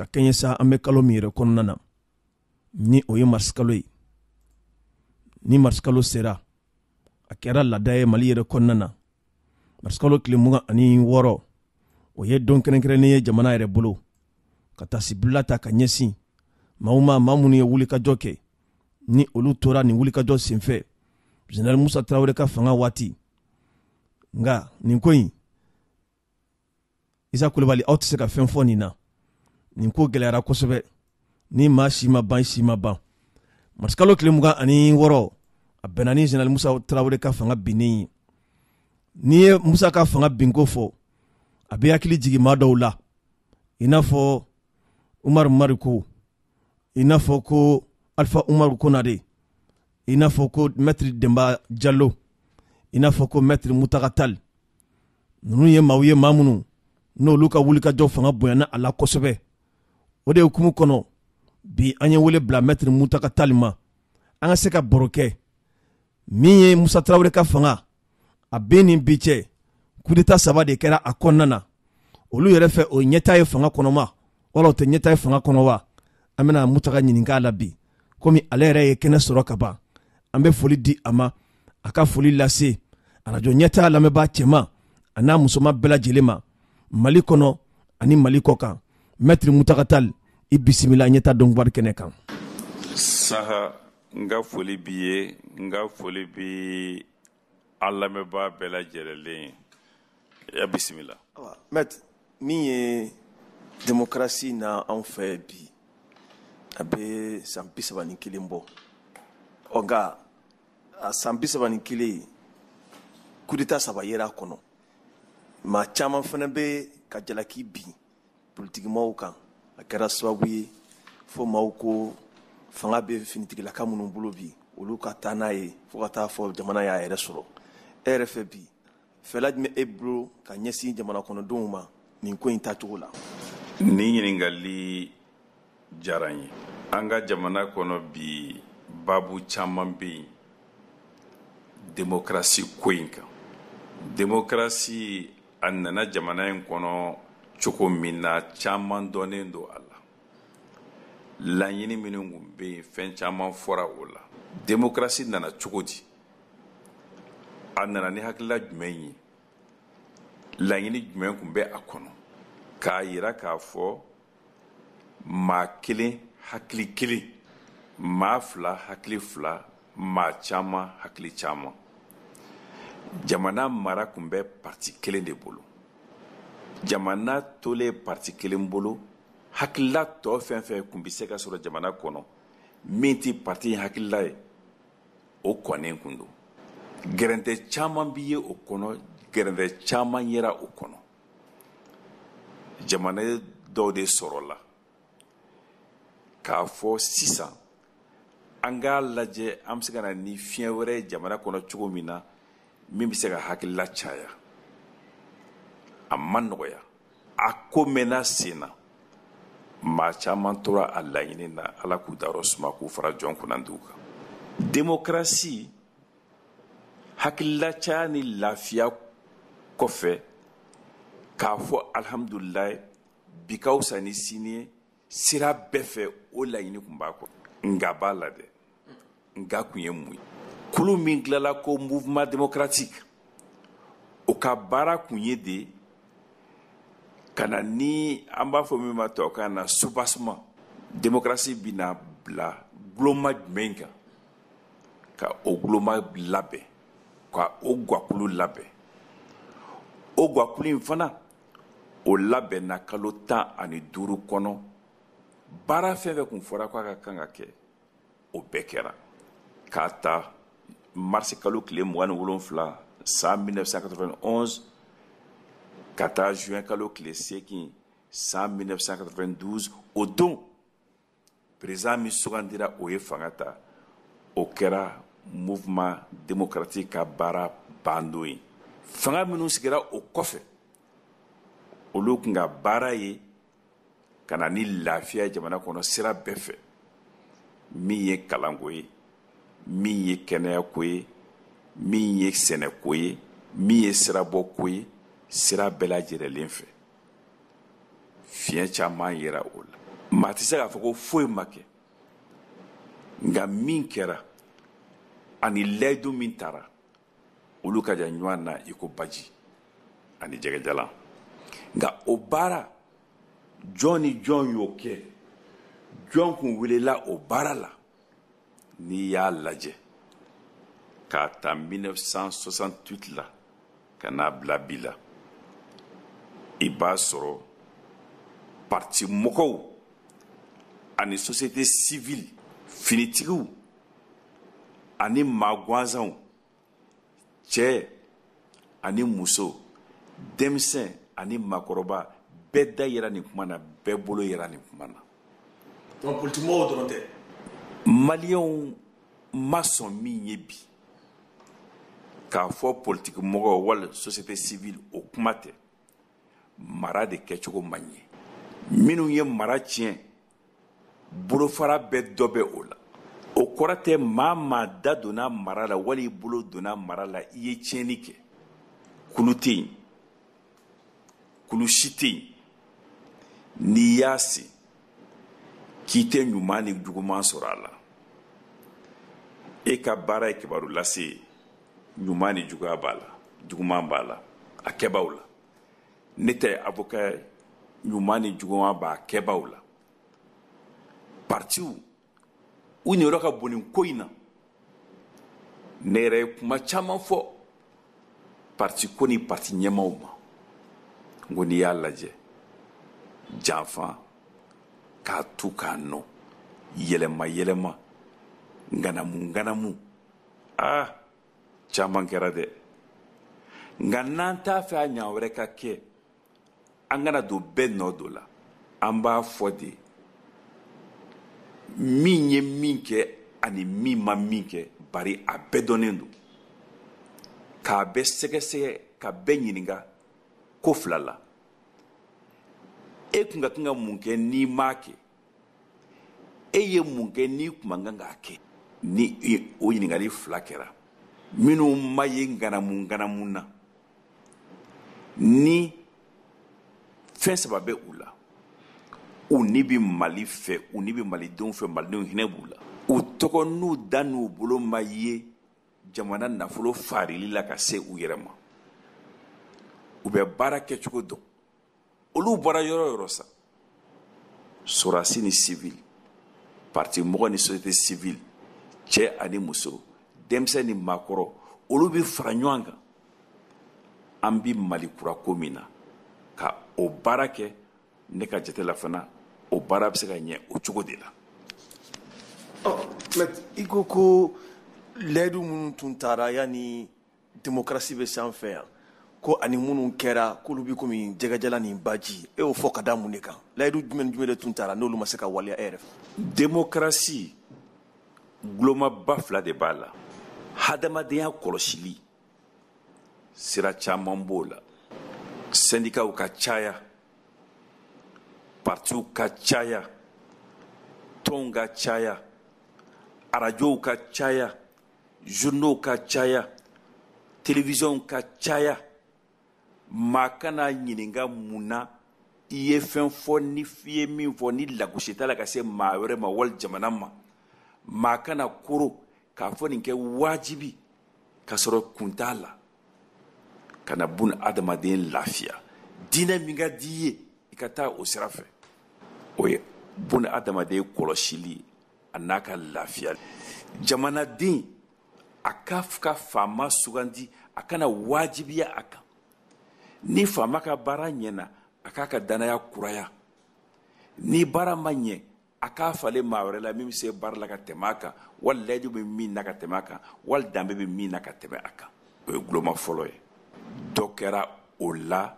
Ka kɛɲɛ sa an bɛ kalo min yɛrɛ kɔnɔna na, ni o ye marisikalo ye, ni marisikalo sera, a kɛra laada ye Mali yɛrɛ kɔnɔna na, marisikalo tile 26, o ye don kɛrɛnkɛrɛnnen ye jamana yɛrɛ bolo, ka taasibila ta ka ɲɛsin maaw ma, maa minnu ye wulikajɔ kɛ, ni olu tora nin wulikajɔ senfɛ Général Musa Tarawele ka fanga waati. Nka nin ko in, Isa Kulubali, aw tɛ se ka fɛn fɔ nin na. Nin ko gɛlɛyara kosɛbɛ, ni maa si ma ban, si ma ban. Marisikalo tile 26, a bɛnna ni Général Musa Tarawele ka fanga binnen ye. N'i ye Musa ka fanga binko fɔ, a bɛ hakili jigin maa dɔw la, i n'a fɔ Umaru Mariko, i n'a fɔ ko Alpha Umaru Konare, i n'a fɔ ko Maître Demba Jalo, i n'a fɔ ko Maître Mutaga Tall. Ninnu ye maaw ye, maa minnu n'olu ka wulikajɔ fanga bonyana a la kosɛbɛ. O de hukumu kɔnɔ bi, an ye wele bila Maître Mutaga Tall ma, an ka se ka baro kɛ min ye Musa Tarawele ka fanga a bɛn ni bi cɛ. Coup d'état saba de kɛra a kɔnɔna na. Olu yɛrɛ fɛ, o ye ɲɛta ye fanga kɔnɔ ma, wala o tɛ ɲɛta ye fanga kɔnɔ wa? An bɛna Mutaga ɲininka a la bi. Komi ale yɛrɛ ye kɛnɛ sɔrɔ ka ban, an bɛ foli di a ma, a ka foli lase arajo ɲɛta lamɛnbaa cɛman a n'a musoman bɛɛ lajɛlen ma, Mali kɔnɔ ani Mali kɔ kan. Maître Mutaga Tall, i bisimila ɲɛta dɔnkibaru kɛnɛ kan. Saha, n ka foli b'i ye, n ka foli bi an lamɛnbaa bɛɛ lajɛlen ye. Ya bisimila. Maître, min ye démocratie na anw fɛ bi, a bɛ san 31 bɔ. Ɔ nka a san 31, coup d'état saba yera a kɔnɔ. Maa caman fana bɛ ka jalaki bin politikimaw kan. A kɛra sababu ye fo maaw ko fanga bɛ finitigilaka minnu bolo bi, olu ka taa n'a ye fo ka taa fɔ jamana y'a yɛrɛ sɔrɔ. E yɛrɛ fɛ bi, fɛla jumɛn e bolo ka ɲɛsin jamana kɔnɔdenw ma nin ko in taacogo la? Nin ɲininkali diyara n ye. An ka jamana kɔnɔ bi, babu caman bɛ yen démocratie ko in kan. Démocratie, a nana jamana in kɔnɔ cogo min na, caman dɔnnen don a la. Laɲini minnu tun bɛ yen, fɛn caman fɔra o la. Démocratie nana cogo di? A nana ni hakilila jumɛn ye? Laɲini jumɛn tun bɛ a kɔnɔ? K'a yira k'a fɔ maa kelen hakili kelen, maa fila hakili fila, maa caman hakili caman. Jamana mara tun bɛ parti kelen de bolo. Jamana tolen parti kelen bolo, hakilila tɔ fɛn fɛn tun bɛ se ka sɔrɔ jamana kɔnɔ min tɛ parti in hakilila ye, o kɔnnen kun don. Gɛrɛntɛ caman bɛ ye o kɔnɔ, gɛrɛntɛ caman yera o kɔnɔ. Jamana dɔw de sɔrɔla k'a fɔ sisan an k'a lajɛ an bɛ se ka na ni fiɲɛ wɛrɛ ye jamana kɔnɔ cogo min na, min bɛ se ka hakilila caya. A ma nɔgɔya, a ko mɛnna sen na, maa caman tora a laɲini na. Ala k'u dayɔrɔ suma, k'u fara jɔn kunnandiw kan. Démocratie, hakilila caya ni lafiya kɔfɛ, k'a fɔ alihamudulilayi, bi ka fisa ni sini ye sira bɛɛ fɛ, o laɲini tun b'a kɔnɔ. Nka b'a la dɛ, nka kun ye mun ye? Kulu min tilala ko Mouvement démocratique, o ka baara kun ye de ka na ni an b'a fɔ min ma tubabukan na soubassement. Démocratie bɛna bila guloma jumɛn kan, ka o guloma labɛn, ka o guwakulu labɛn. O guwakulu in fana, o labɛnna kalo 15 kɔnɔ. Baara fɛn fɛn kun fɔra k'a ka kan ka kɛ, o bɛɛ kɛra, k'a ta marisi kalo tile 27 san 1991 ka taa juin kalo tile 8 san 1992. O don, président min sugandira, o ye fanga ta. O kɛra Mouvement démocratique ka baara bandon ye. Fanga minnu sigira o kɔfɛ, olu tun ka baara ye ka na ni lafiya jamana kɔnɔ sira bɛɛ fɛ, min ye kalanko ye, min ye kɛnɛyako ye, min ye sɛnɛko ye, min ye sirabɔko ye, sira bɛɛ lajɛlen fɛ. Fiɲɛ caman yera o la. Maa tɛ se k'a fɔ ko foyi ma kɛ, nka min kɛra ani layidu min tara, olu ka jan ɲɔgɔn na i ko baji ani jɛgɛjalan. Nka o baara, jɔn ni jɔn y'o kɛ, jɔn kun welela o baara la? N'i y'a lajɛ k'a ta 1968 la ka n'a bila bi la, i b'a sɔrɔ parti mɔgɔw ani société civile, finitigiw ani maa gansanw, cɛ ani muso, denmisɛn ani maakɔrɔba, bɛɛ da yera nin kuma na, bɛɛ bolo yera nin kuma na. Donc politique mɔgɔw dɔrɔn tɛ. Maliyɛnw ma sɔn min ye bi k'a fɔ politiki mɔgɔw wali société civile, o kuma tɛ. Mara de kɛcogo man ɲɛ. Minnu ye mara tiɲɛ, bolofara bɛɛ dɔ bɛ o la. O kɔrɔ tɛ maa maa da donna mara la wali i bolo donna mara la, i ye tiɲɛni kɛ. Kulu tɛ yen, kulu si tɛ yen n'i y'a sen k'i tɛ ɲuman ni juguman sɔrɔ a la. E ka baara ye kibaru lase ye, ɲuman ni juguya b'a la, juguman b'a la a kɛbaaw la. Ne tɛ avocat ye, ɲuman ni juguman b'a kɛbaaw la. Partiw, u niyɔrɔ ka bon nin ko in na. Ne yɛrɛ ye kuma caman fɔ parti ko ni parti ɲɛmaaw ma. N ko n'i y'a lajɛ, janfa k'a tu k'a nɔ, yɛlɛma yɛlɛma, ŋanamu ŋanamu, caman kɛra dɛ. Nka n'an t'a fɛ a ɲa wɛrɛ ka kɛ, an kana don bɛɛ nɔ dɔ la. An b'a fɔ de, min ye min kɛ ani min ma min kɛ, bari a bɛɛ dɔnnen don. K'a bɛɛ sɛgɛsɛgɛ, ka bɛɛ ɲininka ko fila la. E kun ka kan ka mun kɛ n'i m'a kɛ? E ye mun kɛ n'i kun man kan k'a kɛ? Ni o ɲininkali fila kɛra, minnu ma ye ŋanamu ŋanamu na, ni fɛn saba bɛ u la, u ni bɛ Mali fɛ, u ni bɛ Malidenw fɛ, Malidenw hinɛ b'u la, u tɔgɔ n'u da n'u bolo ma ye jamana nafolo farili la ka se u yɛrɛ ma, u bɛ baara kɛcogo dɔn. Olu bɔra yɔrɔ o yɔrɔ sa, sɔrɔdasi ni civil, parti mɔgɔ ni société civile, cɛ ani muso, denmisɛn ni maakɔrɔ, olu bɛ fara ɲɔgɔn kan. An bɛ Mali kura ko min na, ka o baara kɛ, ne ka jate la fana, o baara bɛ se ka ɲɛ o cogo de la. Maître, i ko ko layidu minnu tun taara yanni démocratie bɛ s'an fɛ yan, ko ani minnu kɛra, k'olu bɛ komi jɛgɛjalan ni baji. E y'o fɔ ka da mun de kan? Layidu jumɛn ni jumɛn de tun taara n'olu ma se ka waleya e yɛrɛ fɛ? Démocratie gulomaba fila de b'a la. Hadamadenya kɔlɔsili sira caman b'o la. Syndicats ka caya, partiw ka caya, tɔnw ka caya, arajow ka caya, journaux ka caya, télévisions ka caya. Maa kana ɲininka mun na i ye fɛn fɔ, ni i ye min fɔ ni lagosi t'a la ka se maa wɛrɛ ma wali jamana ma. Maa kana koro k'a fɔ nin kɛ wajibi k'a sɔrɔ kun t'a la. Ka na buna adamaden lafiya. Diinɛ min ka di i ye, i ka taa o sira fɛ. O ye buna adamaden kɔlɔsili a n'a ka lafiya. Jamanaden a ka faama sugandi, a kana wajibiya a kan. Ni faama ka baara ɲɛna, a k'a ka danaya kuraya. Ni baara ma ɲɛ, a k'a falen maa wɛrɛ la min bɛ se baara la ka tɛmɛ a kan, wali layidu bɛ min na ka tɛmɛ a kan, wali danbe bɛ min na ka tɛmɛ a kan. O ye guloma fɔlɔ ye. Dɔ kɛra o la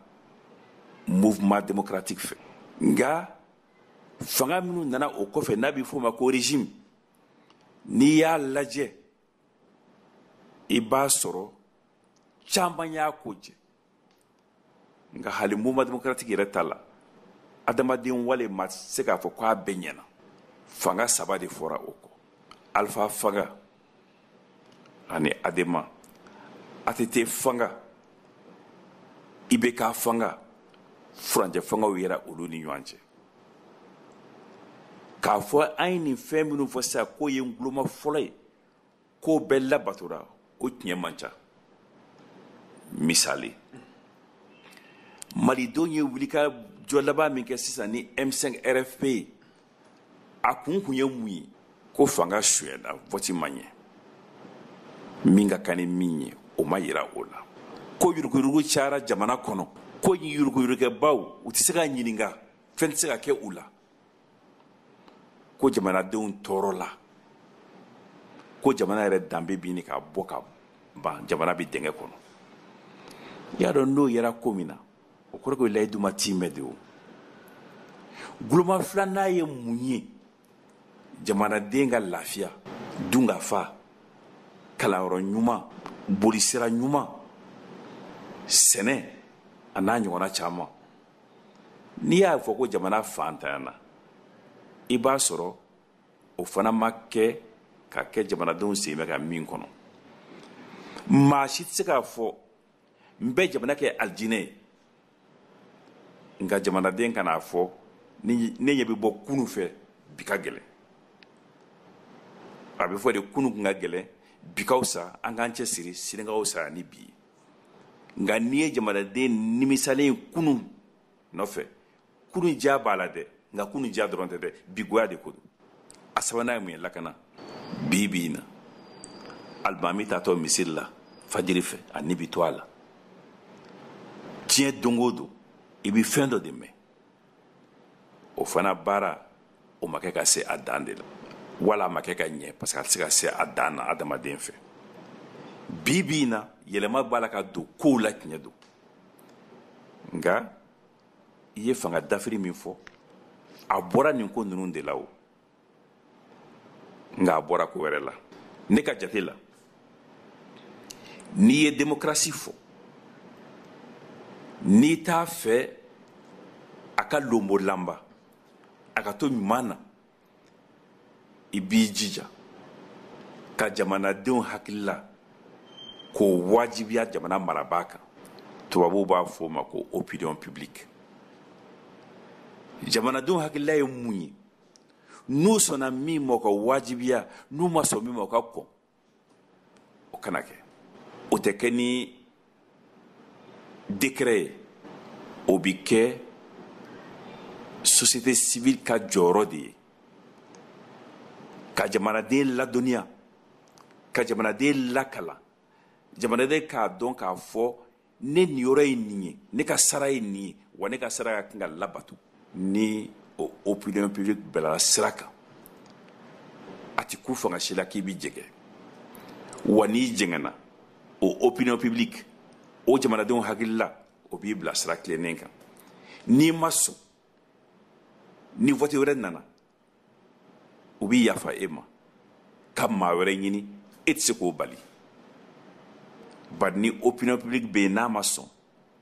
mouvement démocratique fɛ. Nka fanga minnu nana o kɔfɛ, n'a bɛ f'o ma ko régime, n'i y'a lajɛ, i b'a sɔrɔ caman y'a ko jɛ. Nka hali mouvement démocratique yɛrɛ ta la, adamaden wale ma se k'a fɔ k'a bɛɛ ɲɛna. Fanga saba de fɔra o kɔ: Alpha fanga ani Adema, ATT fanga, IBK fanga. Furancɛ fangaw yera olu ni ɲɔgɔn cɛ. K'a fɔ an ye nin fɛn minnu fɔ sisan k'o ye nguloma fɔlɔ ye, k'o bɛɛ labatora, o tiɲɛ man ca. Misali, malidenw ye wulikajɔ laban min kɛ sisan ni M5 RFP ye, a kun kun ye mun ye? Ko fanga sonyɛna, vote ma ɲɛ, min ka kan ni min ye o ma yira o la, ko yuruguyurugu cayara jamana kɔnɔ, ko yuruguyurugukɛbaw u tɛ se ka ɲininka, fɛn tɛ se ka kɛ u la, ko jamanadenw tɔɔrɔ la, ko jamana yɛrɛ danbe bɛ ɲini ka bɔ ka ban, jamana bɛ dingɛ kɔnɔ. I y'a dɔn n'o yera ko min na, o kɔrɔ ko layidu ma tiimɛ de. O guloma filanan ye mun ye? Jamanaden ka lafiya, dunkafa, kalanyɔrɔ ɲuman, bolisira ɲuman, sɛnɛ, a n'a ɲɔgɔnna caman. N'i y'a fɔ ko jamana fantanyana, i b'a sɔrɔ o fana ma kɛ ka kɛ jamanadenw sen bɛ ka min kɔnɔ. Maa si tɛ se k'a fɔ n bɛ jamana kɛ alijinɛ ye, nka jamanaden kan'a fɔ ne ɲɛ bɛ bɔ kunun fɛ, bi ka gɛlɛn. A bɛ fɔ de kunun kun ka gɛlɛn, bi ka fisa, an k'an cɛ siri, sini ka fisa ni bi ye. Nka n'i ye jamanaden nimisalen kunun nɔfɛ, kunun diya b'a la dɛ, nka kunun diya dɔrɔn tɛ dɛ, bi goya de ko don. A sabanan ye mun ye? Lakana. Bi bi in na, alimami taatɔ misiri la fajiri fɛ, a ni bi to a la. Diɲɛ don o don i bɛ fɛn dɔ de mɛn, o fana baara o ma kɛ ka se a dan de la, wala a ma kɛ ka ɲɛ, parce que a tɛ se ka se a dan na adamaden fɛ. Bi bi in na, yɛlɛma b'a la ka don kow la, tiɲɛ don, nka i ye fanga dafiri min fɔ, a bɔra nin ko ninnu de la o, nka a bɔra ko wɛrɛ la. Ne ka jate la, n'i ye démocratie fɔ, n'i t'a fɛ a ka lonbolanba, a ka to ɲuman na, i b'i jija ka jamanadenw hakilila k'o wajibiya jamana marabaa kan. Tubabuw b'a fɔ o ma ko opinion publique. Jamanadenw hakilila ye mun ye? N'u sɔnna min ma, o ka wajibiya, n'u ma sɔn min ma, o ka kɔn, o kana kɛ. O tɛ kɛ ni décret ye, o bi kɛ société civile ka jɔyɔrɔ de ye, ka jamanaden ladɔnniya, ka jamanaden lakalan, jamanaden k'a dɔn k'a fɔ ne niyɔrɔ ye nin ye, ne ka sara ye nin ye, wa ne ka sara ka kan ka labato. Ni o opinion publique bilala sira kan, a ti ku fanga si la k'i bi jɛgɛ. Wa n'i jɛngɛnna, o opinion publique, o jamanadenw hakilila, o b'i bila sira tilennen kan. N'i ma sɔn, ni vote wɛrɛ nana, u b'i yafa e ma ka maa wɛrɛ ɲini, e tɛ se k'o bali. Bari ni opinion publique bɛ yen, n'a ma sɔn,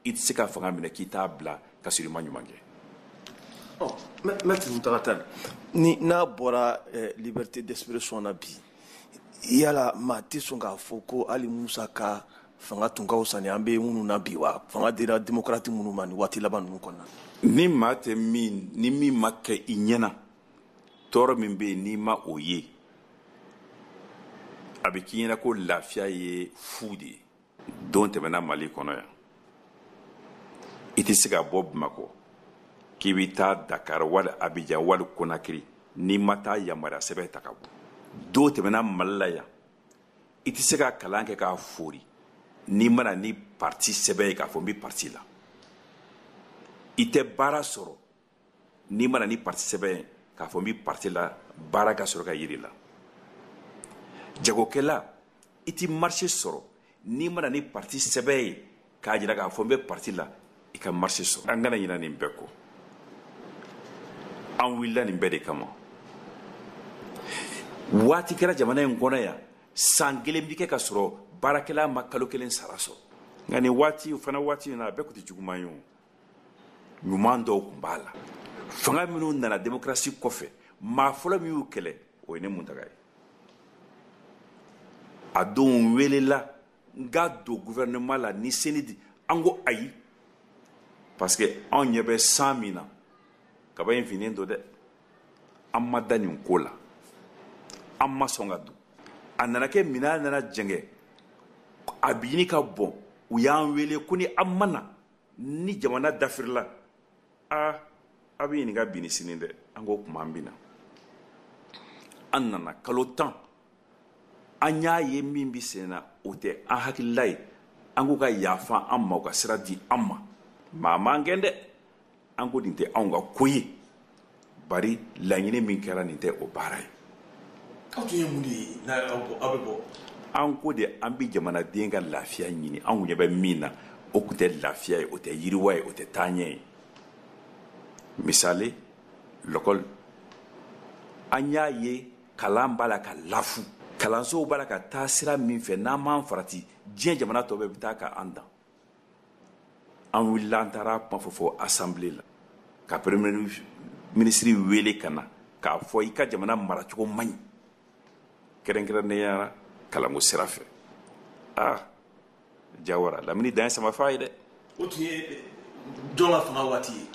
i tɛ se ka fanga minɛ k'i t'a bila ka sɔrɔ i ma ɲuman kɛ. Maître Mountaga Tall, ni n'a bɔra liberté d'expression na bi, yala maa tɛ sɔn k'a fɔ ko hali Musa ka fanga tun ka fisa ni an bɛ minnu na bi wa? Fanga dira démocrate minnu ma nin waati laban ninnu kɔnɔna. Ni maa tɛ min, ni min ma kɛ i ɲɛna, tɔɔrɔ min bɛ yen n'i ma o ye, a bɛ k'i ɲɛna ko lafiya ye fu de ye. Don tɛmɛna Mali kɔnɔ yan, i tɛ se ka bɔ Bamakɔ k'i bɛ taa Dakar wali Abidjan wali Conakry n'i ma taa yamaruya sɛbɛn ta ka bɔ. Don tɛmɛna Mali la yan, i tɛ se ka kalan kɛ k'a fori n'i ma na ni parti sɛbɛn ye k'a fɔ n bɛ parti la. I tɛ baara sɔrɔ n'i ma na ni parti sɛbɛn ye k'a fɔ n bɛ parti la, baara ka sɔrɔ ka yiri la. Jagokɛla, i tɛ marché sɔrɔ n'i ma na ni parti sɛbɛn ye k'a jira k'a fɔ n bɛ parti la, i ka marché sɔrɔ. An kana ɲinɛ nin bɛɛ kɔ, an wulila nin bɛɛ de kama. Waati kɛra jamana in kɔnɔ yan, san kelen bi kɛ ka sɔrɔ baarakɛla ma kalo kelen sara sɔrɔ. Nka nin waati fana, waati in na, a bɛɛ tun tɛ juguman ye o, ɲuman dɔw tun b'a la. Fanga minnu nana démocratie kɔfɛ, maa fɔlɔ min y'u kɛlɛ, o ye ne Mountaga ye. A don welela n ka don gouvernement la ni seni di, an ko ayi, parce que anw ɲɛ bɛ san min na, kaba in finnen don dɛ. An ma da nin ko la, an ma sɔn ka don. A nana kɛ minɛn nana jɛngɛ, a bi ɲini ka bɔn. U y'an wele ko ni an ma na ni jamana dafirila, aa, a bɛ ɲininka bi ni sini dɛ. An ko kuma, an bɛ na. An nana kalo 10, an y'a ye min bɛ sen na, o tɛ an hakilila ye. An k'u ka yafa an ma, u ka sira di an ma. Maa m'an gɛn dɛ, an ko nin tɛ anw ka ko ye, bari laɲini min kɛra, nin tɛ o baara ye. Aw tun ye mun de ye n'a aw bɛ bɔ? An ko de, an bɛ jamanaden ka lafiya ɲini. Anw ɲɛ bɛ min na, o tun tɛ lafiya ye, o tɛ yiriwa ye, o tɛ taaɲɛ ye. Misali, lɔkɔli, an y'a ye kalan b'a la ka lafu, kalansow b'a la ka taa sira min fɛ, n'an m'an farati, diɲɛ jamana tɔ bɛɛ bɛ taa ka an dan. An wulila, an taara kuma fɔ fɔ assemblée la, ka premier ministre wele ka na k'a fɔ i ka jamana maracogo man ɲi, kɛrɛnkɛrɛnnenya la kalanko sira fɛ. Aa, Jawara, lamini dan ye samafa ye dɛ. O tun ye jɔn ka fanga waati ye?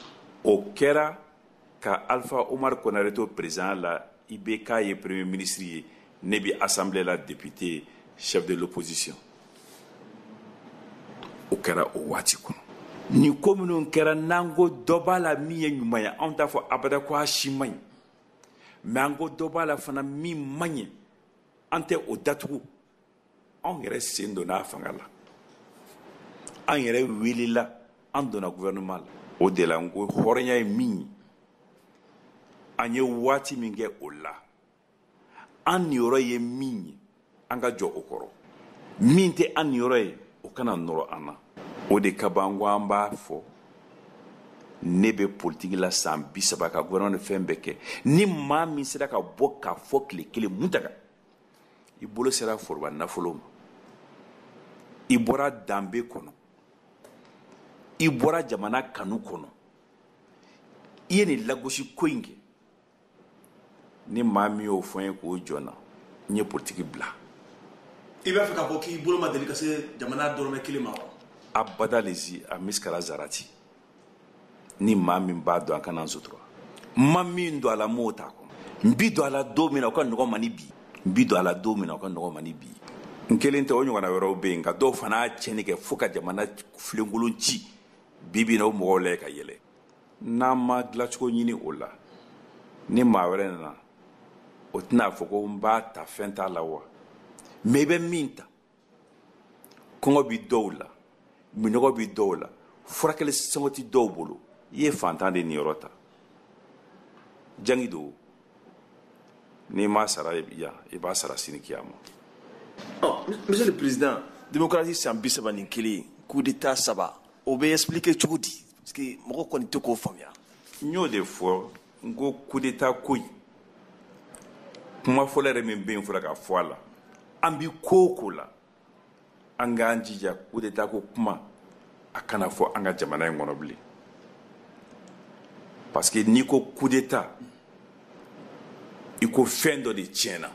O kɛra ka Alpha Omar Konare to président la, IBK ye premier ministre ye, ne bi assemblée la député, chef de l'opposition. O kɛra o waati kɔnɔ. Nin ko minnu kɛra, n'an ko dɔ b'a la min ye ɲuman ye, anw t'a fɔ abada ko a si man ɲi, mais an ko dɔ b'a la fana min man ɲi, an tɛ o datugu. Anw yɛrɛ sen donna a fanga la, an yɛrɛ welela, an donna gouvernement la. O de la n ko hɔrɔnya ye min ye, an ye waati min kɛ o la, an niyɔrɔ ye min ye, an ka jɔ o kɔrɔ. Min tɛ an niyɔrɔ ye, o kana nɔrɔ an na. O de ka ban, ko an b'a fɔ, ne bɛ politiki la san 30, ka gouvernement ni fɛn bɛɛ kɛ, ni maa min sera ka bɔ k'a fɔ tile kelen mun ta kan, i bolo sera foroba nafolo ma, i bɔra danbe kɔnɔ, i bɔra jamana kanu kɔnɔ, i ye nin lagosi ko in kɛ, ni maa min y'o fɔ n ye k'o jɔ n na, n ye politiki bila. I b'a fɛ k'a fɔ k'i bolo ma deli ka se jamana dɔrɔmɛ kelen ma wa? Abada, lezi a miskala zarati. Ni maa min b'a dɔn, a kana n sutura. N ma min don a la, n m'o t'a kɔnɔ. N bi don a la don min na, o ka nɔgɔn ma ni bi. N bi don a la don min na, o ka nɔgɔn ma ni bi. N kelen tɛ, o ɲɔgɔnna wɛrɛw bɛ yen, nka dɔw fana y'a tiɲɛni kɛ fo ka jamana filenkolon ci. Bi bi in na, o mɔgɔw lajɛ ka yɛlɛ. N'an ma dilancogo ɲini o la, ni maa wɛrɛ nana, o tɛna fɔ ko n b'a ta fɛn t'a la wa. Mais i bɛ min ta, kɔngɔ bi dɔw la, minɔgɔ bi dɔw la, furakɛli sɔngɔ ti dɔw bolo. I ye fantan de niyɔrɔ ta, jangi don, n'i m'a sara yan, i b'a sara sini kiyama. Monsieur le président, démocratie san 31, coup d'état saba, o bɛ expliquer cogo di? Parce que mɔgɔ kɔni tɛ k'o faamuya. N y'o de fɔ, n ko coup d'état ko in, kuma fɔlɔ yɛrɛ min bɛ yen fɔlɔ ka fɔ a la, an bi ko o ko la, an k'an jija coup d'état ko kuma a kana fɔ an ka jamana in kɔnɔ bilen, parce que n'i ko coup d'état, i ko fɛn dɔ de tiɲɛna.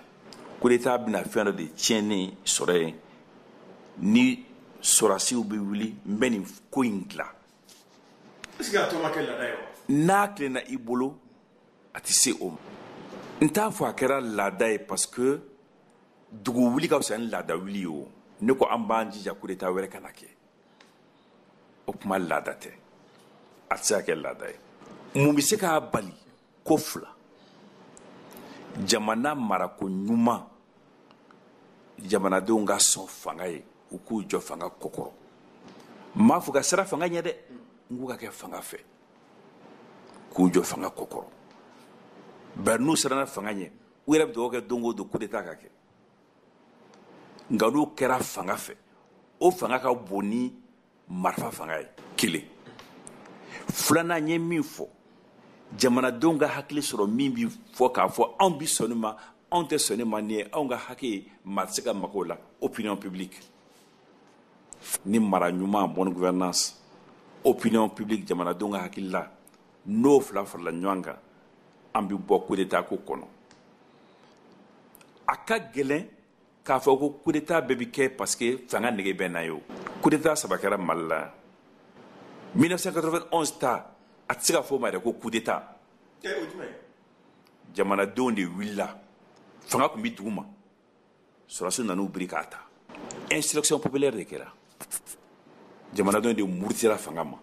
Coup d'état bɛna fɛn dɔ de tiɲɛnen sɔrɔ yen, ni sɔrɔdasiw bɛ wuli, n bɛ nin ko in dilan. Est ce que a tɔ ma kɛ laada ye wa? N'a tilenna i bolo, a tɛ se o ma. N t'a fɔ a kɛra laada ye, parce que dugu wuli ka fisa ni laada wuli ye. O ne ko an b'an jija coup d'état wɛrɛ kana kɛ. O kuma laada tɛ, a tɛ se ka kɛ laada ye. Mun bɛ se k'a bali? Ko fila: jamana marako ɲuman, jamanadenw ka sɔn fanga ye, u k'u jɔ fanga kɔkɔrɔ. N m'a fɔ ka sira fanga ɲɛ dɛ, n k'u ka kɛ fanga fɛ, k'u jɔ fanga kɔkɔrɔ. Bari n'u siranna fanga ɲɛ, u yɛrɛ bɛ dugawu kɛ don o don coup d'état ka kɛ. Nka n'u kɛra fanga fɛ, o fanga ka bon ni marifa fanga ye. Kelen filanan, n ye min fɔ, jamanadenw ka hakili sɔrɔ min bi fɔ k'a fɔ anw bi sɔn nin ma, anw tɛ sɔn nin ma, nin ye anw ka hakɛ ye, maa tɛ se ka mago o la. Opinion publique ni mara ɲuman, bonne gouvernance, opinion publique, jamanadenw ka hakili la, n'o fila farala ɲɔgɔn kan, an bi bɔ coup d'état ko kɔnɔ. A ka gɛlɛn k'a fɔ ko coup d'état bɛɛ bi kɛ parce que fanga nege bɛ n'a ye. O coup d'état saba kɛra Mali la 1991 ta, a tɛ se ka fɔ o ma yɛrɛ ko coup d'état. O jumɛn? Jamanadenw de wulila, fanga tun bɛ dugu ma, sɔrɔdasiw nan'u biri k'a ta. Insurrection populaire de kɛra, jamanadenw de murutira fanga ma,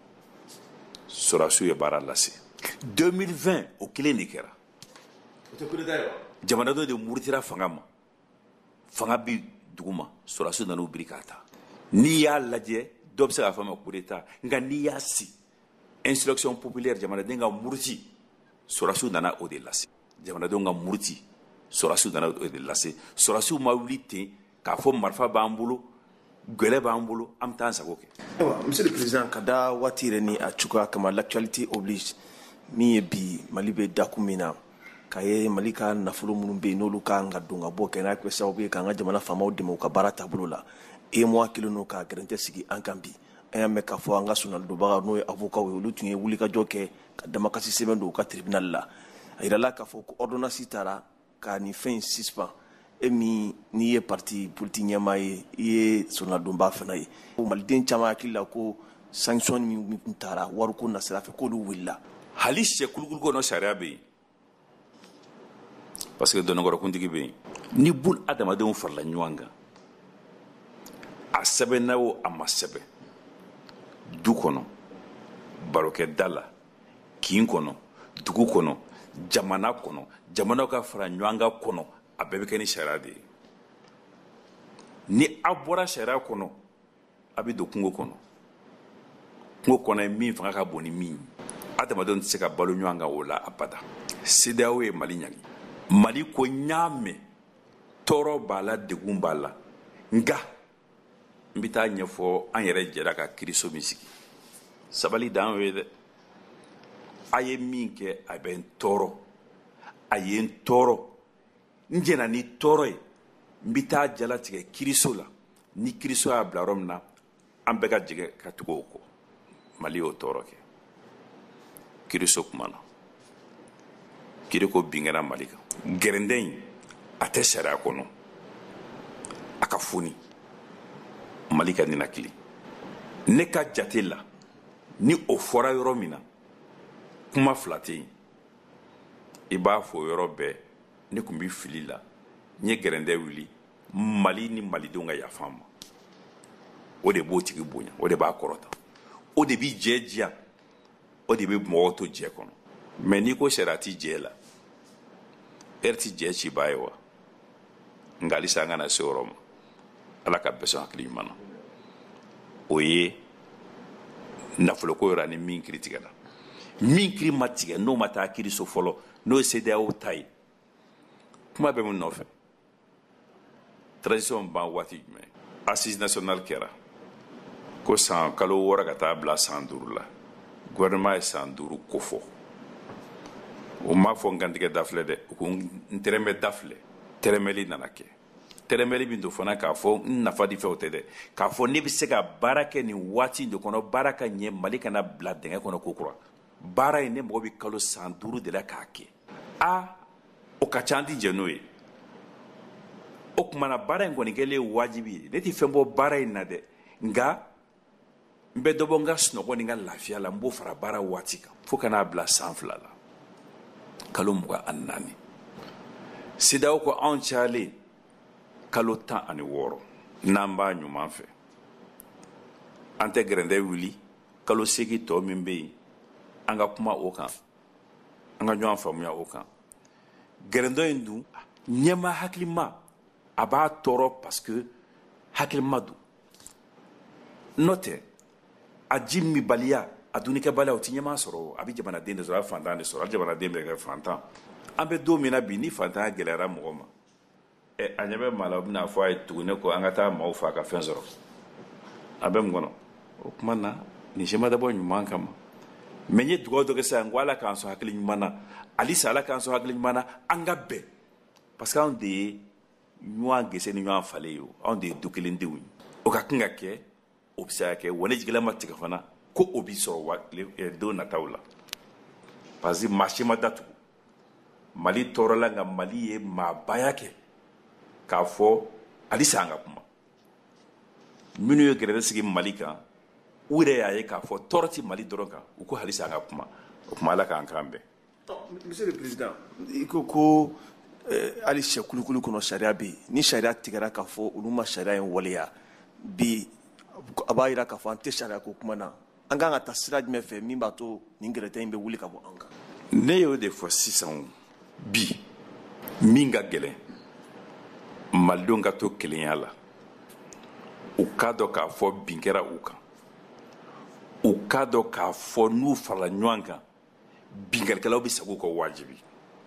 sɔrɔdasiw ye baara lase. 2020, o kelen de kɛra, jamanadenw de murutira fanga ma, fanga bi dugu ma, sɔrɔdasiw nan'u biri k'a ta. N'i y'a lajɛ, dɔ bɛ se k'a fɔ a ma coup d'état, nka n'i y'a si insurrection populaire, jamanaden ka muruti, sɔrɔdasiw nana o de lase. Jamanadenw ka muruti, sɔrɔdasiw nana o de lase. Sɔrɔdasiw ma wuli ten k'a fɔ marifa b'an bolo, gɛlɛ b'an bolo, an bɛ taa an sago kɛ. Ayiwa, monsieur le président, ka da waati yɛrɛ ni a cogoya kama, l'actualité oblige, min ye bi Mali bɛ dakun min na, k'a ye Mali ka nafolo minnu bɛ yen, n'olu kan ka don ka bɔ kɛ, n'a kɛ sababu ye k'an ka jamana faamaw dɛmɛ u ka baara taabolo la, UEMOA kɛlen don ka gɛrɛntɛ sigi an kan. Bi an y'a mɛn k'a fɔ an ka sɔnalidonbaga, n'o ye avocat ye, olu tun ye wulikajɔ kɛ ka damakasi sɛbɛn don u ka tribunal la. A yirala k'a fɔ ko ordonnance taara ka nin fɛn in suspend. E min n'i ye parti politique ɲɛmaa ye, i ye sɔnadonba fana ye, maliden caman hakili la ko sanction min tun taara wariko nasira fɛ, k'olu wulila. Hali sɛ kulukulu kɔnɔ, sariya bɛ yen, parce que dɔnnikɔrɔkuntigi bɛ yen. Ni bun adamadenw farala ɲɔgɔn kan, a sɛbɛnna o, a ma sɛbɛn, du kɔnɔ, barokɛda la, kin kɔnɔ, dugu kɔnɔ, jamana kɔnɔ, jamanaw ka fara ɲɔgɔn kan kɔnɔ, a bɛɛ bɛ kɛ ni sariya de ye. Ni aw bɔra sariya kɔnɔ, a bɛ don kungo kɔnɔ. Kungo kɔnɔ ye min fanga ka bon ni min ye, adamadenw tɛ se ka balo ɲɔgɔn kan o la abada. CEDEAO ye Mali ɲangi. Mali ko n y'a mɛn, tɔɔrɔ b'a la, degun b'a la, nka n bɛ taa ɲɛfɔ. An yɛrɛ jɛra ka kiiriso min sigi, sabali dan y'o ye dɛ. A ye min kɛ, a bɛ n tɔɔrɔ, a ye n tɔɔrɔ, n jɛna ni tɔɔrɔ ye, n bɛ taa jalatigɛ kiiriso la. Ni kiiriso y'a bila yɔrɔ min na, an bɛɛ ka jɛgɛ ka tugu o kɔ. Mali y'o tɔɔrɔ kɛ. Kiiriso kumana, kiiri ko bin kɛra Mali kan. Gɛrɛndɛ in, a tɛ sariya kɔnɔ, a ka foni Mali ka ninakili. Ne ka jate la, ni o fɔra yɔrɔ min na, kuma fila tɛ yen, i b'a fɔ yɔrɔ bɛɛ ne tun bɛ fili la, n ye gɛrɛndɛ wuli, Mali ni malidenw ka yafa ma. O de b'o tigi bonya, o de b'a kɔrɔta, o de bi jɛ diya, o de bɛ mɔgɔw to jɛ kɔnɔ. Mɛ n'i ko sariya ti jɛ la, e yɛrɛ ti jɛ cibaa ye wa? Nka halisa an kana se o yɔrɔ ma. Ala ka bɛɛ sɔn hakili ɲuman na. O ye nafoloko yɔrɔ ani min kiri tigɛla, min kiri ma tigɛ, n'o ma taa kiriso fɔlɔ, n'o ye CEDEAO ta ye. Kuma bɛ min nɔfɛ, transition ban waati jumɛn? Assise nationale kɛra ko san kalo 6 ka taa bila san 5 la. Gouvernement ye san 5 ko fɔ. O m'a fɔ n kantigɛ da filɛ dɛ, u ko n tɛrɛmɛ da filɛ. Tɛrɛmɛli nana kɛ. Tɛrɛmɛli min don fana, k'a fɔ n nafa di fɛ, o tɛ dɛ, k'a fɔ ne bɛ se ka baara kɛ nin waati in de kɔnɔ, baara ka ɲɛ, Mali kana bila dingɛ kɔnɔ ko kura. Baara in, ne mago bɛ kalo san 5 de la k'a kɛ. A o ka ca, an ti jɛ n'o ye. O tuma na, baara in kɔni kɛlen ye wajibi ye. Ne tɛ fɛn bɔ baara in na dɛ, nka n bɛ dɔ bɔ n ka sunɔgɔ ni n ka lafiya la, n b'o fara baara waati kan fo ka n'a bila san 2 la, kalo 24. CEDEAO ko anw cayalen kalo 16, n'an b'a ɲuman fɛ, an tɛ gɛrɛndɛ wuli. Kalo 8 tɔ min bɛ yen, an ka kuma o kan, an ka ɲɔgɔn faamuya o kan. Gɛrɛndɔ in dun, ɲɛma hakilima a b'a tɔɔrɔ, parce que hakilima don. N'o tɛ, a ji minbaliya, a dunnikɛbaliya, o ti ɲɛmaa sɔrɔ. A bɛ jamanaden de sɔrɔ, a bɛ fantan de sɔrɔ. A jamanaden bɛ kɛ fantan. An bɛ don min na bi, ni fantanya gɛlɛyara mɔgɔ ma, ɛ a ɲɛ bɛ maa la, o bɛna fɔ a ye tuguni ko an ka taa maaw fa ka fɛn sɔrɔ. A bɛ mun kɔnɔ? O tuma na, nin si ma dabɔ ɲuman kama. Mɛ n ye dugawu dɔ kɛ sisan ko Ala k'an sɔn hakili ɲuman na. Halisa Ala k'an sɔn hakili ɲuman na, an ka bɛn, parce que anw de ye ɲɔgɔn gese ni ɲɔgɔn falen ye, o anw de ye du kelen denw ye. O ka kan ka kɛ, o bɛ se ka kɛ wa. Ne jigila ma tigɛ fana ko o bi sɔrɔ wa don nataw la, parce que maa si ma datugu. Mali tɔɔrɔla, nka Mali ye maabaya kɛ k'a fɔ halisa an ka kuma. Minnu ye gɛrɛdɛ sigi Mali kan, u yɛrɛ y'a ye k'a fɔ tɔɔrɔ ti Mali dɔrɔn kan. U ko halisa an ka kuma. O kuma, Ala k'an kan bɛn. Monsieur le président, i ko ko hali sɛ kulukulu kɔnɔ sariya bɛ yen. Ni sariya tigɛra k'a fɔ olu ma sariya in waleya bi, a b'a jira k'a fɔ an tɛ sariya ko kuma na. An kan ka taa sira jumɛn fɛ min b'a to nin gɛrɛtɛ in bɛ wuli ka bɔ an kan? Ne y'o de fɔ sisan. Bi min ka gɛlɛn, malidenw ka to kelenya la, u k'a dɔn k'a fɔ bin kɛra u kan, u k'a dɔn k'a fɔ n'u farala ɲɔgɔn kan, binkannikɛlaw bɛ segin u kɔ wajibi.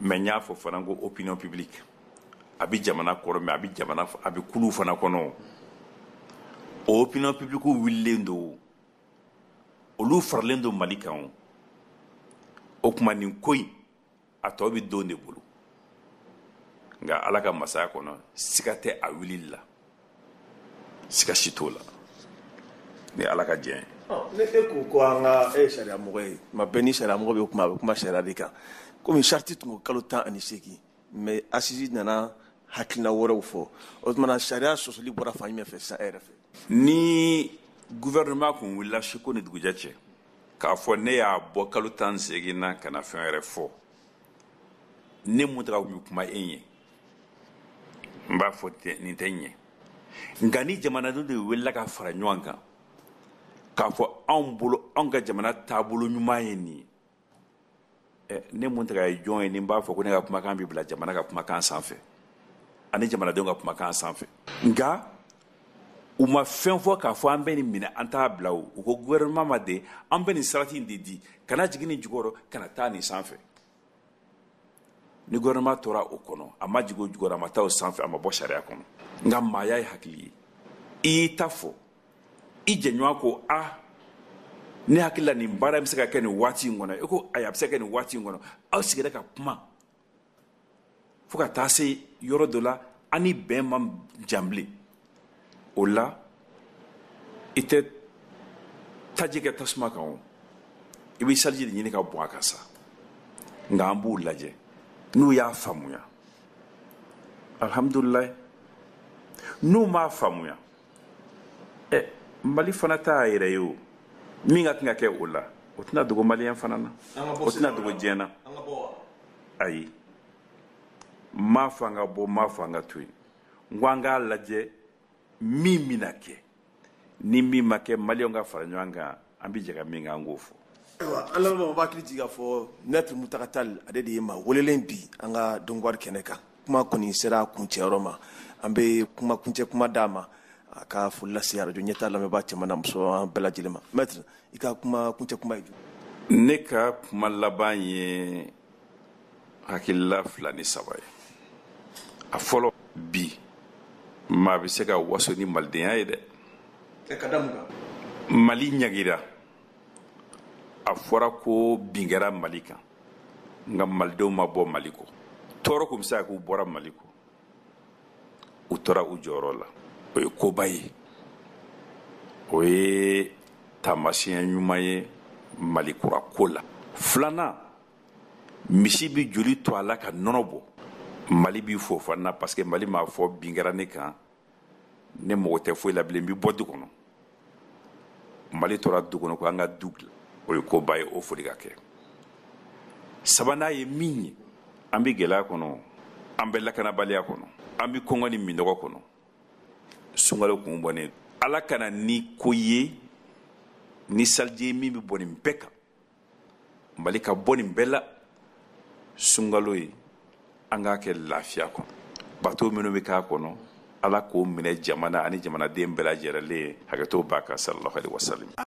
Mais n y'a fɔ fana ko opinion publique a bɛ jamana kɔrɔ, mais a bɛ jamana, a bɛ kuluw fana kɔnɔ. O opinion publique wulilen don, olu faralen don Mali kan. O tuma nin ko in a tɔ bɛ don de bolo, nka Ala ka masaya kɔnɔ, siga tɛ a wulili la, siga si t'o la ni Ala ka diɲɛ ye. Ne e ko ko an ka, e ye sariya mɔgɔ ye, tuma bɛɛ ni sariya mɔgɔ bɛ kuma, a bɛ kuma sariya de kan. Komi charte tun ko kalo 18, mais assise nana hakilina wɛrɛw fɔ, o tuma na sariya sɔsɔli bɔra fan jumɛn fɛ sisan e yɛrɛ fɛ? Ni gouvernement kun wulila su ko ni dugujɛ cɛ k'a fɔ ne y'a bɔ kalo 18 na ka na fɛn wɛrɛ fɔ, ne Mountaga kun bɛ kuma e ɲɛ, n b'a fɔ nin tɛ ɲɛ. Nka ni jamanadenw de wulila ka fara ɲɔgɔn kan k'a fɔ anw bolo, anw ka jamana taabolo ɲuman ye nin ye, ne Mountaga ye jɔn ye ni n b'a fɔ ko ne ka kumakan bɛ bila jamana ka kumakan sanfɛ ani jamanadenw ka kumakan sanfɛ? Nka u ma fɛn fɔ k'a fɔ an bɛ nin minɛ, an t'a bila. O u ko gouvernement ma de, an bɛ nin sarati in de di, kana jigin nin jukɔrɔ, kana taa nin sanfɛ. Ni gouvernement tora o kɔnɔ, a ma jigin o jukɔrɔ, a ma taa o sanfɛ, a ma bɔ sariya kɔnɔ. Nka maaya ye hakili ye, i y'i ta fɔ, i jɛɲɔgɔn ko a ne hakili la nin baara bɛ se ka kɛ nin waati in kɔnɔ, i ko ayi, a bɛ se ka kɛ nin waati in kɔnɔ. Aw sigira ka kuma fo ka taa se yɔrɔ dɔ la, an ni bɛn ma jan bilen. O la i tɛ taji kɛ tasuma kan, o i bɛ saliji de ɲini ka bɔn a kan sa. Nka an b'u lajɛ, n'u y'a faamuya, alhamdulilayi, n'u m'a faamuya, Mali fana t'a yɛrɛ ye. O min ka kan ka kɛ o la, o tɛna dogo maliyɛn fana na, o tɛna dogo diɲɛ na. Ayi, n m'a fɔ an ka bɔ, n m'a fɔ an ka to yen. N ko an k'a lajɛ min bɛna kɛ ni min ma kɛ, maliyɛnw ka fara ɲɔgɔn kan, an bɛ jɛ ka min kɛ, an k'o fɔ. Ayiwa, an lamɛnbagaw b'a hakili jigin k'a fɔ Maître Mountaga Tall, ale de ye maa welelen bi an ka Dɔnkiwari kɛnɛ kan. Kuma kɔni sera kuncɛyɔrɔ ma, an bɛ kuma kuncɛ kuma d'a ma, a ka foli lase arajo ɲɛta lamɛnbaa cɛman n'a musoman bɛɛ lajɛlen ma. Maître, i ka kuma kuncɛ kuma ye jumɛn? Ne ka kuma laban ye hakilila 2 ni 3 ye. A fɔlɔ, bi maa bɛ se ka waso ni malidenya ye dɛ. Ka da mun kan? Mali ɲagira, a fɔra ko bin kɛra Mali kan, nka malidenw ma bɔ Mali kɔ. Tɔɔrɔ kun bɛ se ka k'u bɔra Mali kɔ, u tora u jɔyɔrɔ la. O ye koba ye, o ye taamasiyɛn ɲuman ye Mali kura ko la. Filanan, misi bɛ joli to a la ka nɔnɔ bɔ. Mali b'i fo fana parce que Mali m'a fɔ bin kɛra ne kan, ne mago tɛ foyi la bilen, n bɛ bɔ du kɔnɔ. Mali tora du kɔnɔ ko an ka du dilan, o ye koba ye, o foli ka kɛ. Sabanan ye min ye, an bɛ gɛlɛya kɔnɔ, an bɛ lakanabaliya kɔnɔ, an bɛ kɔngɔ ni minɔgɔ kɔnɔ. Sunkalo kun bɔnnen, Ala kana ni ko ye ni saliji ye min bɛ bɔ nin bɛɛ kan, Mali ka bɔ nin bɛɛ la. Sunkalo ye an k'a kɛ lafiya kɔnɔ, bato minnu bɛ k'a kɔnɔ, Ala k'o minɛ jamana ani jamanaden bɛɛ lajɛlen ye. Hakɛto b'a kan, sallallahu alaihi wasallam.